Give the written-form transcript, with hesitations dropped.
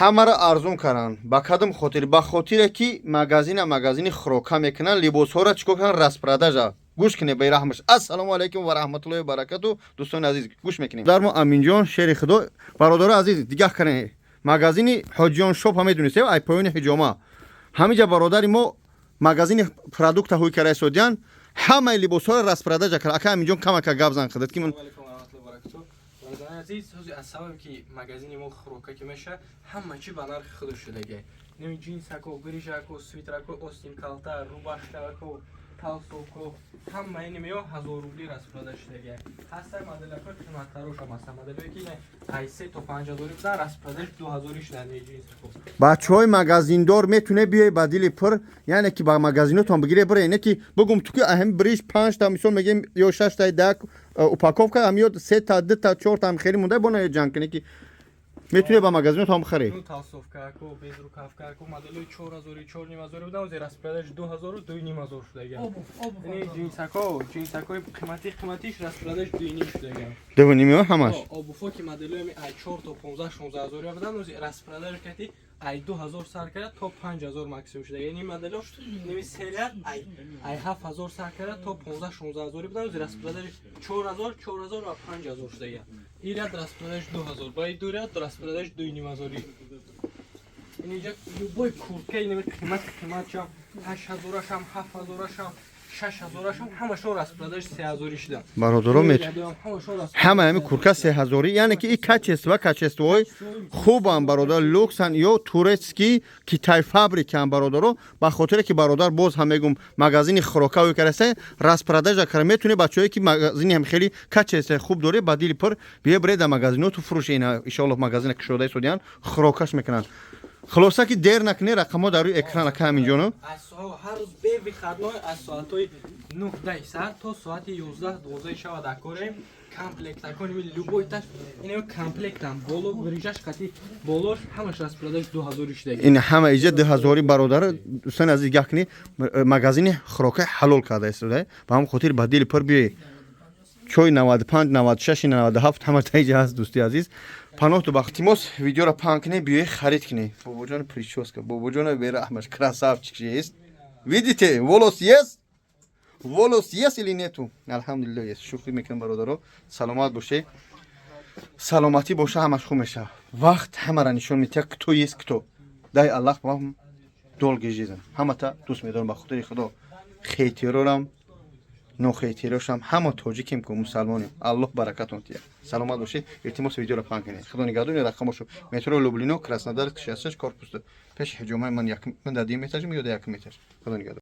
Ҳамаро арзон карданд. Ба кадом хотир? Ба хотире, ки магазина магазини хӯрока мекунанд, либосҳоро чӣ кор карданд? Распродажа. Гӯш кунед, бераҳмаш. Ассалому алайкум ва раҳматуллоҳи ва баракату. Дӯстони азиз, гӯш мекунем. Дар мо Аминҷон, шери худо, бародаро азиз, дигаҳ кунед. Магазини Ҳоҷиён шоп ҳам медонистед, ай поёни ҳиҷома. Ҳамиҷа бародари мо магазини продукта ҳуй кара истодиян, ҳамаи либосҳоро распродажа кард. Ака Аминҷон, камака гап зан худат, ки ман Алайкум ва раҳматуллоҳи ва баракатуҳ. Бародарони азиз, ҳозир аз сабабе, ки магазини мо хӯрока ки меша, ҳама чи ба нархи худаш шудагай. Неми джинсако, брижако, свитрако, остин калта, рубашкако, толстовко, ҳама инимеё 1000 рубли распродаж шудагай. Ҳастай моделакои қиматтарошам ҳастан, моделое, ки ай 3 то 5 ҳазори будан, распродаж 2000-ӣ шудан ҷинсако. Бачаҳои магазиндор, метуне биёй ба дили пур, яъне ки ба магазинотон бигире, бире, не ки бугум ту ки ҳами бриж панҷта, мисол мегем, ё шашта дак упаковка ҳам, ё сета, дута, чорта ҳам хеле монда, бона ҷанг куне, ки метуне ба магазинотон бихарӣ. Ну, толстовкако, безрукавкако, моделои 4000-и, 4500-и будан, ҳозир распродаж 2000-у 2500 шудагай. Ини ҷинсако, ҷинсакои қимати қиматиш распродаж 2,5 шудагай. Дувнимиё ҳамаш. Обуфо, ки моделои ай 4 то 15-16 ҳазори будан, ҳозир распродаж кати ай 2000 сар карда то 5000 максимум шудагай. Ини модело ними серият ай 7000 сар карда то 15-16 ҳазори будан, ҳозир распродаж 4000, 4000 ва 5000 шудагай. Ин ряд распродаж 2000, ба ин ду ряд распродаж 2500-и. Инҷа любой куртка, инами қимат қиматшам, 8000-ашам, 7000-ашам, 6000-ашам, ҳамашон распродаж 3000-и шудан. Бародаро, мет ҳама ҳами куртка 3000-и, яъне ки и качество, качествоҳои хубам, бародар, люксан ё турецкий, Китай фабрикаам, бародаро. Ба хотире ки, бародар, боз ҳам мегум, магазини хӯрока ӯ караса, распродажа кара, метуне бачаҳое, ки магазини ҳам хеле качество хуб доре, ба дили пур бия, бире дар магазиноту фурӯш. Ина, иншоаллоҳ, магазина кушода истодиян, хӯрокаш мекунанд. Хулоса, ки дер накунӣ, рақамҳо дар рӯи экран, ака ҳаминҷоно. Аз ҳар рӯз бевыходной аз соатҳои 9-10 саат то соати 11-12 шава дар корем. Комплектакони любойташ, ин комплектам, боло брижаш қати болош, ҳамаш распродаж 2000 шудаги. Ин ҳама иҷа 2000-и. Бародар, дӯстони азиз, гаҳ кунӣ, магазини хӯрокаи ҳалол карда истода, ба ҳамн хотир ба дили пур биёй. Чой 95, 96, 97, ҳама таиҷа ҳаст. Дӯсти азиз, паноҳту бахтимос, видеоро паҳн кунӣ, биёи, харид кунӣ. Бобоҷони прическа, бобоҷони бераҳмаш, красавчик есть. Видите, волос есть, волос есть или нету? Алҳамдулилло, есть. Шӯхӣ мекунам, бародаро, саломат боше. Саломатӣ боша, ҳамаш хуб мешава. Вақт ҳамара нишон медиҳад, кто есть кто. Дай Аллах вам долгий жизнь. Ҳамата дӯст медорам ба хотири Худо, хейтерорам, нохейтерошам, ҳама тоҷикем ку, мусалмонем. Аллоҳ баракатон тия, саломат бошед. Илтимос, видеоро паҳн кунед. Худо нигаҳдори. Рақамошо: метро Люблино, Краснодарск, 66, корпус, пеши ҳиҷомаи ман, ман дар дуюм этажем ё дар якум этаж. Худо нигаҳдор.